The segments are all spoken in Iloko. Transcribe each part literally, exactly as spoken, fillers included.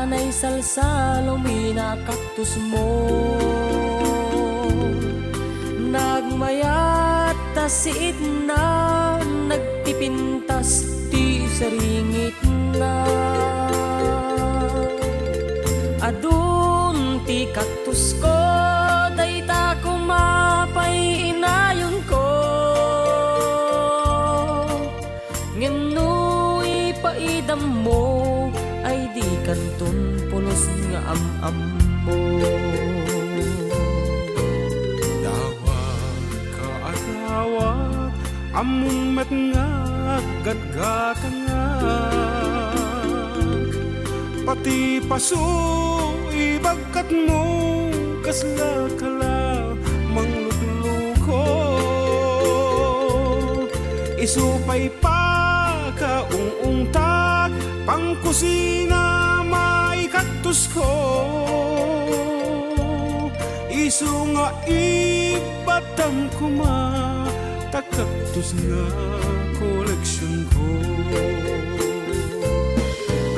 Naisalsalumina a kaktusmo. Nagmayat ta siitna, nagpipintas ti saringitna. Adun ti kaktusko, dayta koma pay inayonko. Ngem no ipaidammo, ay dikanton pulos nga am-ammo. Dawat ka a dawat, ammom met nga aggatgatangak. Pati paso, ibagkatmo, kasla ka la manglukluko. Isu pay pakaung-ungtak, pangkusina maikaktusko. Isu nga ibatam koma, ta kaktus nga koleksionko.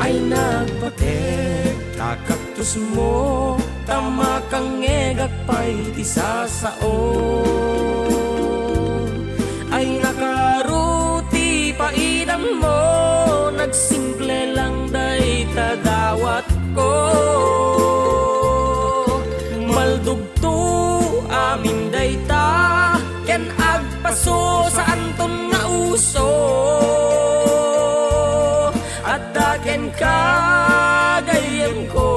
Ay nagpatek ta kaktusmo, ta makangngegak pay ti sasao. Ay nakaro ti paidammo, nagsimple lang dayta dawatko. Maldugto amin dayta, ken agpaso saanton nga uso. Adda kenka, gayyemko,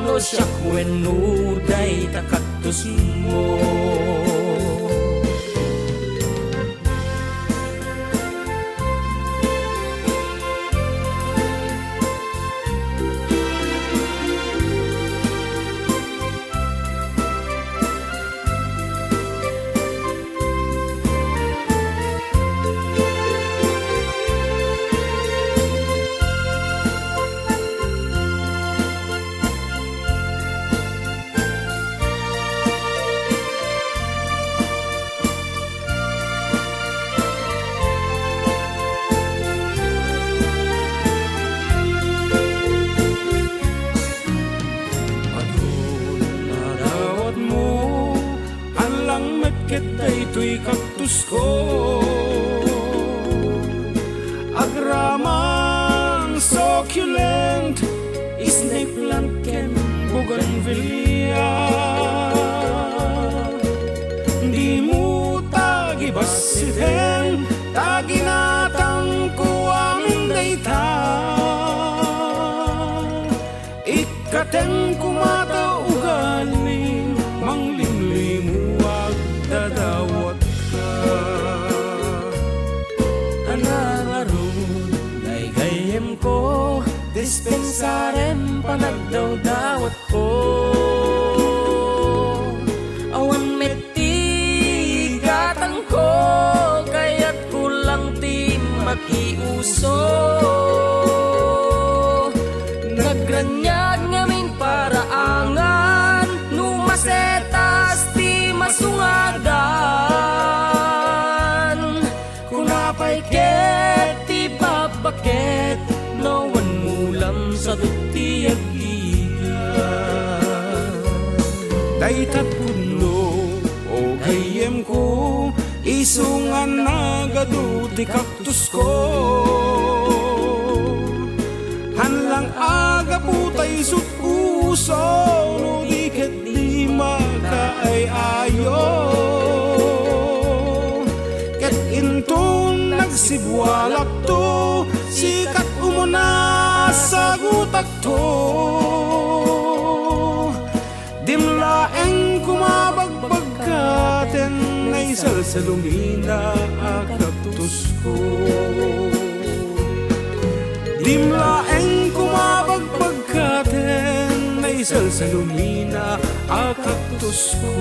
no siak wenno dayta kaktusmo. Adun a dawatmo, hallang met ket daytoy kaktusko. Agraman, succulent, snake plant ken bougainvillea. Dimo tagibassiten, ta ginatangko amin dayta. Ikkaten koma ta ugalim, manglimlimuag ta dawatka. Ania ngarud, gaygayyemko, dispensarem panagdawdawatko. Awan met ti gatangko, kayatko lang ti makiuso. Nagraniag ngamin paraangan, no masetas ti masungadan. Kuna pay ket ti babbaket, no awan mulam sadut ti aggiga. Daytat pudno, o gayyemko, isu nga nagadu ti kaktusko. Haan lang a gapu ta isut' uso, no di ket di makaay-ayo. Ket inton nagsibualakto, sikat umuna a sagutakto. Dim laeng koma bagbagkaten naisalsalumina a kaktusko. Dim laeng koma bagbagkaten naisalsalumina a kaktusko.